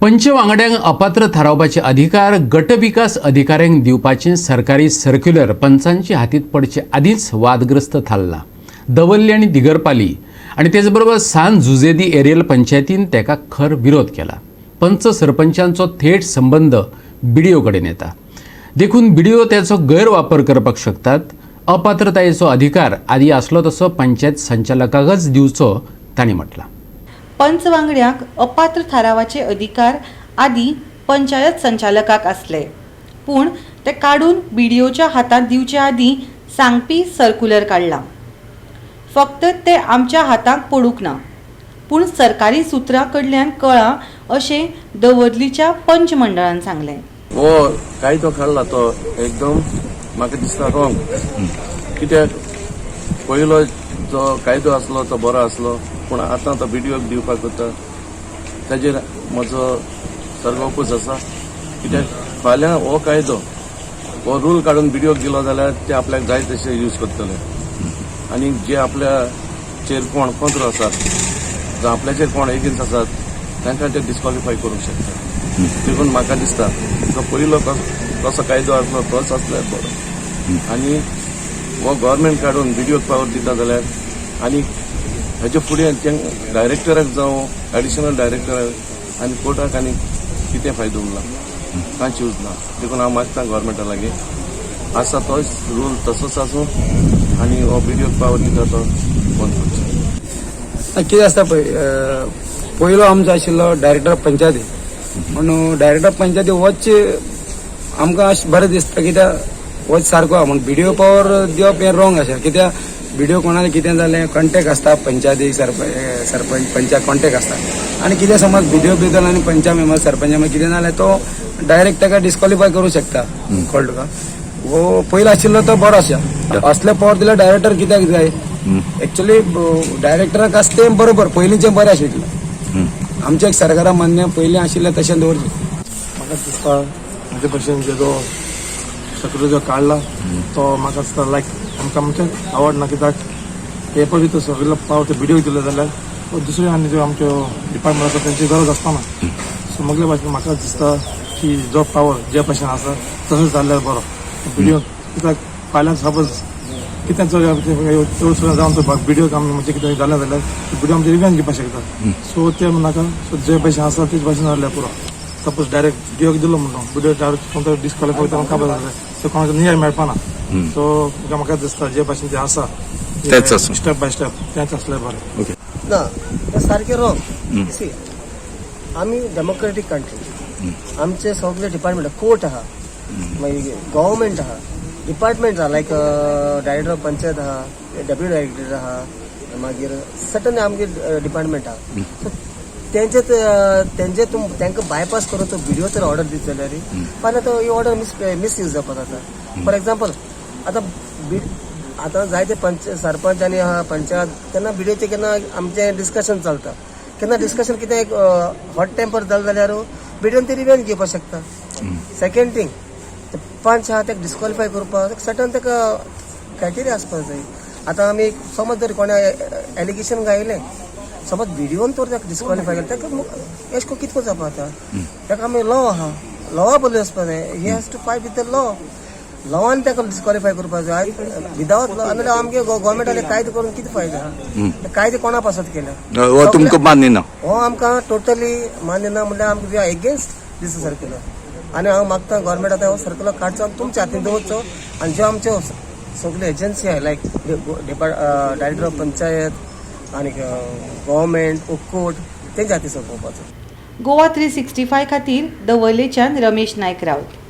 पंच वांगड्यांक अपात्र थारावपाचे अधिकार गटविकास अधिकाऱ्यांक दिवपाचें सरकारी सर्क्युलर पंचांच्या हातींत पडचे आदींच वादग्रस्त थारला. दवर्ली आनी दिगरपाली आनी तेच बरोबर सान जुजेदी एरियल पंचायतीन तेका खर विरोध केला. पंच सरपंचांचो थेट संबंद बीडीओ कडेन येता, देखून बीडीओ त्याचो गैरवापर करपाक शकतात. अपात्रतायेचो अधिकार आदी आसलो तसो पंचायत संचालकाकच दिवचो, तांणी म्हटलां. पंच वांगड्यांक अपात्र थारावाचे अधिकार आदी पंचायत संचालकाक आसले, पूण ते काडून बीडीओच्या हातांत दिवचे आदीं सांगपी सर्क्युलर काडलां. फक्त ते आमच्या हातांत पडूंक ना, पूण सरकारी सुत्रां कडल्यान कळ्ळां अशें दवर्लीच्या पंच मंडळान सांगलें. हो कायदो काडला तो एकदम म्हाका दिसता रॉंग. कित्याक पयलो जो कायदो आसलो तो बरो आसलो, पूण आतां तो बिडिओक दिवपाक वता, ताजेर म्हजो सारको अपोज आसा. कित्याक फाल्यां हो कायदो, हो रूल काडून बिडिओक दिलो जाल्यार ते आपल्याक जाय तशे यूज करतले आनी जे आपल्याचेर कोण kontra आसात जावं आपल्याचेर कोण एगेन्स्ट आसात, तांकां ते डिस्कॉलिफाय करूंक शकता. देखून म्हाका दिसता, जो पयलो कसो कायदो आसलो तोच आसल्यार बरो. आनी हो गव्हर्मेंट काडून बिडिओक पावर दिता जाल्यार आनी हेच्या फुडें ते डायरेक्टराक जावं एडिशनल डायरेक्टराक आनी कोर्टाक आनी कितें फायदो उरला? कांयच यूज ना. देखून हांव मागता गव्हर्मेंटा लागीं, आसा तोच रूल तसोच आसूं आनी हो बिडिओक पावर दिता तो बंद करचो. कितें आसता पळय, पयलो आमचो आशिल्लो डायरेक्टर पंचायती म्हणून. डायरेक्टर पंचायती होच आमकां अशें बरें दिसता, कित्याक होच सारको आहा. म्हूण बिडिओ पावर दिवप हें रॉंग आसा, कित्याक बिडिओ कोणाक कितें जालें कॉन्टेक्ट आसता, पंचायतीक सरपंच, सरपंच पंचायत कॉन्टेक्ट आसता. आनी कितें समज बिडिओ भितर आनी पंचा मेंबर सरपंचा मेंबर कितें जालें, तो डायरेक्ट ताका डिस्कॉलिफाय करूं शकता. कळ्ळें तुका? हो पयलो आशिल्लो तो बरो आसा. असले पावर दिल्यार डायरेक्टर कित्याक जाय एक्चुअली? डायरेक्टराक आसता तें बरोबर, पयलींचें बरें आशिल्लें. आमच्या एक सरकारा मान्य, पयलीं आशिल्लें तशें दवरचें. म्हाका दिसता, म्हजे भशेन जो सगळो जो काडला तो म्हाका दिसता लायक आमकां म्हणजे आवडना. कित्याक हे पळय, तो सगळो पावर ते बिडिओक दिले जाल्यार तो दुसऱ्यो आनी ज्यो आमच्यो डिपार्टमेंट आसा तेंची गरज आसतना. सो मगले भाशेन म्हाका दिसता की जो पावर जे भाशेन आसा तसोच जाल्यार बरो बिडिओ. कित्याक फाल्यां सपोज कितें चड सुद्दां जावन तो बिडिओ आमी म्हणजे कितें जालें जाल्यार बिडिओ आमचे रिवेंज घेवपाक शकता. सो ते नाका. सो जे भाशेन आसा तेच भाशेन जाल्यार पुरो. सपोज डायरेक्ट बिडिओक दिलो म्हणून बिडिओ डायरेक्ट कोण डिस्कॉलिफाय वयता, खबर जालें, सो कोणाक न्याय मेळपाना. सो म्हाका दिसता, जे भाशेन ते आसा तेच आसूं. स्टेप बाय स्टेप तेंच आसलें बरें. ओके. ना, तें सारकें रॉंग. सी, आमी डेमोक्रेटीक कंट्री. आमचे सगळे डिपार्टमेंट, कोर्ट आहा, मागीर गव्हर्मेंट आहा, डिपार्टमेंट आहा, लायक डायरेक्टर ऑफ पंचायत आहा, डेप्युटी डायरेक्टर आहा, मागीर सर्टन आमगे डिपार्टमेंट आहा. सो तेंचे तेंचे तूं तांकां बायपास करून तो बिडिओ तर ऑर्डर दित जाल्यार फाल्यां तो ही ऑर्डर मिसयूज जावपाक जाता. फॉर एक्झाम्पल, आतां आतां जायते पंच सरपंच आनी पंचायत केन्ना बिडिओचे केन्ना आमचें डिस्कशन चलता, केन्ना डिस्कशन कितें एक हॉट टेम्पर जालें जाल्यार बिडिओन ते रिवेंज घेवपाक शकता. सेकंड थिंग, पंच आहा ताका डिस्कॉलिफाय करपाक सर्टन ताका क्रायटेरिया आसपाक जाय. आतां आमी समज जर कोणें एलिगेशन घायलें, समज बिडिओन तर ताका डिस्कॉलिफाय केलें, ताका एशें करून कितें जावपा? आतां ताका आमी लॉ आहा, लॉ बदल वचपाक जाय. He has to fight with the law. Loan ताका डिस्कॉलिफाय करपाक जाय. विदावट लॉ आनी आमगे गव्हर्मेंटान कायदे करून कितें फायदो आहा? कायदे कोणा पासत केले? हो तुमकां मान्य ना? हो आमकां टोटली मान्य ना. म्हणल्यार आमकां we are against this circular. आनी हांव मागता, गव्हर्मेंट आतां हो सर्क्युलर काडचो आनी तुमच्या हातीन दवरचो आनी ज्यो आमच्यो सगल्यो एजन्सी आहा, लायक डायरेक्टर ऑफ पंचायत आनी गव्हर्मेंट ओ कोर्ट, तेंच्या हातीन सोंपोवपाचो. गोवा 365 खातीर दवर्लेच्यान रमेश नायक राऊत.